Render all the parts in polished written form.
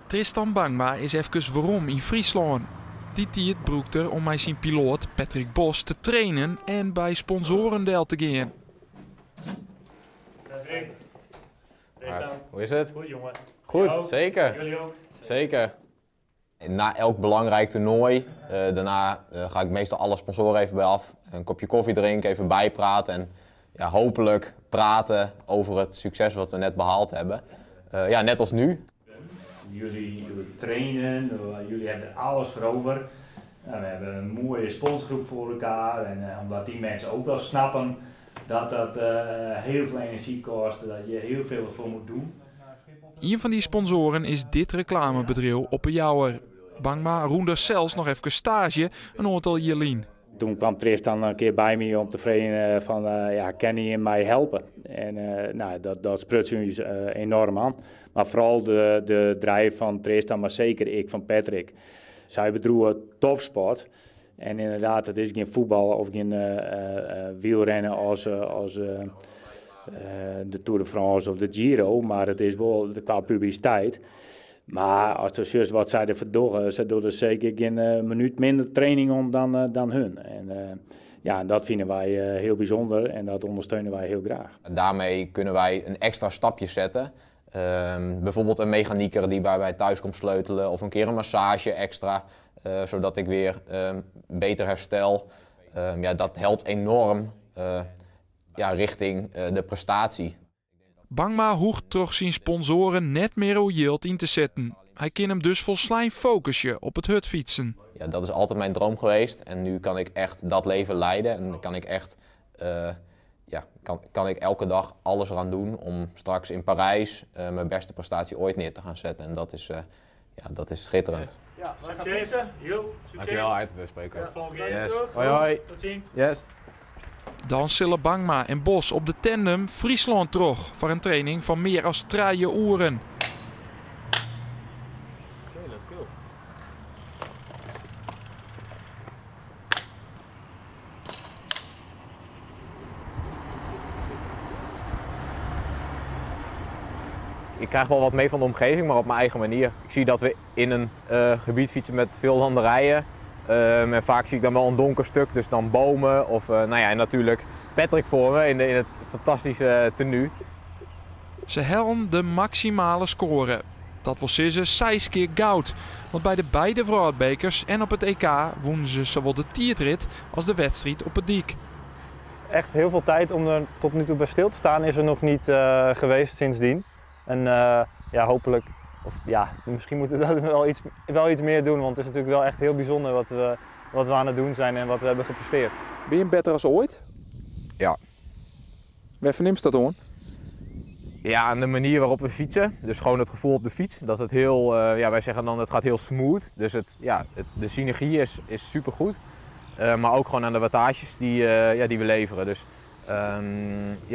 Tristan Bangma is efkes werom yn Fryslân. Dy tiid brûkt er om mei syn piloat Patrick Bos te trainen en by sponsoaren del te gean. Patrick, Tristan. Hoe is het? Goed jongen. Goed, Jou? zeker. Jullie ook? Zeker. Na elk belangrijk toernooi, daarna ga ik meestal alle sponsoren even bij af. Een kopje koffie drinken, even bijpraten en ja, hopelijk praten over het succes wat we net behaald hebben. Ja, net als nu. Jullie trainen, jullie hebben er alles voor over. Nou, we hebben een mooie sponsorgroep voor elkaar en omdat die mensen ook wel snappen dat dat heel veel energie kost, dat je heel veel ervoor moet doen. Een van die sponsoren is dit reclamebedrijf op 'e Jouwer. Bangma roende zelfs nog even stage een aantal jaar. Toen kwam Tristan een keer bij me om te vragen van ja, kan hij mij helpen? En dat sprutst ons enorm aan. Maar vooral de drijf van Tristan, maar zeker ik van Patrick. Zij bedroegen topsport. En inderdaad, het is geen voetbal of geen wielrennen als de Tour de France of de Giro, maar het is wel qua publiciteit. Maar als de zus wat zij er verdoggen, ze doen er zeker geen minuut minder training om dan hun. En dat vinden wij heel bijzonder en dat ondersteunen wij heel graag. Daarmee kunnen wij een extra stapje zetten. Bijvoorbeeld een mechanieker die bij mij thuis komt sleutelen of een keer een massage extra, zodat ik weer beter herstel. Dat helpt enorm richting de prestatie. Bangma hoeft terug zijn sponsoren net meer hoe yield in te zetten. Hij kan hem dus volslijn focussen op het hutfietsen. Ja, dat is altijd mijn droom geweest en nu kan ik echt dat leven leiden en kan ik echt ja, kan, kan ik elke dag alles eraan doen om straks in Parijs mijn beste prestatie ooit neer te gaan zetten. En dat is schitterend. Ja, we gaan Succes. fietsen. Jo, succes. Dankjewel, Art. We spreken. Tot de volgende keer. Yes. Doeg. Hoi, hoi. Tot ziens. Yes. Dan zullen Bangma en Bos op de tandem Friesland terug voor een training van meer dan 3 uren. Oké, let's go. Ik krijg wel wat mee van de omgeving, maar op mijn eigen manier. Ik zie dat we in een gebied fietsen met veel landerijen. En vaak zie ik dan wel een donker stuk, dus dan bomen of en natuurlijk Patrick voor me in het fantastische tenue. Ze hellen de maximale score. Dat was ze 6 keer goud. Want bij de beide wereldbekers en op het EK wonnen ze zowel de tijdrit als de wedstrijd op het dik. Echt heel veel tijd om er tot nu toe bij stil te staan is er nog niet geweest sindsdien. En ja, hopelijk, of ja, misschien moeten we dat wel iets meer doen, want het is natuurlijk wel echt heel bijzonder wat we aan het doen zijn en wat we hebben gepresteerd. Ben je beter als ooit? Ja. Waar verneemt dat hoor? Ja, aan de manier waarop we fietsen. Dus gewoon het gevoel op de fiets. Dat het heel, ja, wij zeggen dan het gaat heel smooth. Dus de synergie is supergoed. Maar ook gewoon aan de wattages die we leveren. Dus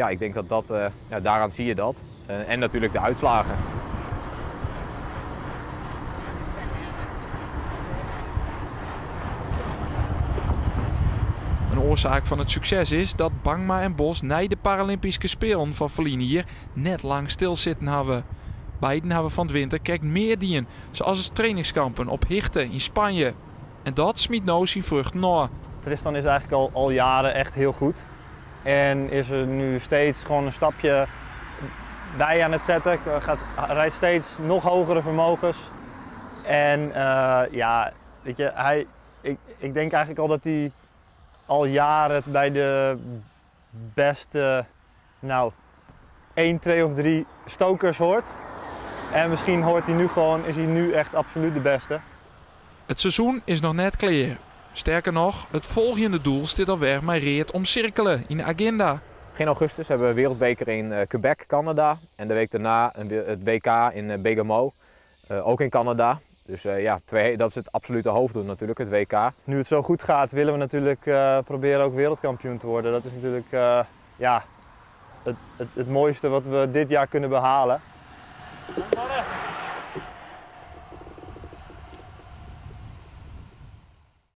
ik denk dat dat ja, daaraan zie je dat. En natuurlijk de uitslagen. Een oorzaak van het succes is dat Bangma en Bos na de Paralympische Spelen van verleden jaar net lang stilzitten hebben. Beiden hebben van het winter kijkt meer dien, zoals het trainingskampen op Hichte in Spanje. En dat smiet nou zijn vrucht na. Tristan is eigenlijk al jaren echt heel goed. En is er nu steeds gewoon een stapje bij aan het zetten. Rijdt steeds nog hogere vermogens. En ja, weet je, hij, ik, ik denk eigenlijk al dat hij al jaren bij de beste, 1, 2 of 3 stokers hoort. En misschien hoort hij nu gewoon, is hij nu echt absoluut de beste. Het seizoen is nog net klaar. Sterker nog, het volgende doel zit alweer maar reed omcirkelen in de agenda. Begin augustus hebben we een wereldbeker in Quebec, Canada. En de week daarna het WK in Bergamo, ook in Canada. Dus ja, twee, dat is het absolute hoofddoel natuurlijk, het WK. Nu het zo goed gaat, willen we natuurlijk proberen ook wereldkampioen te worden. Dat is natuurlijk het mooiste wat we dit jaar kunnen behalen.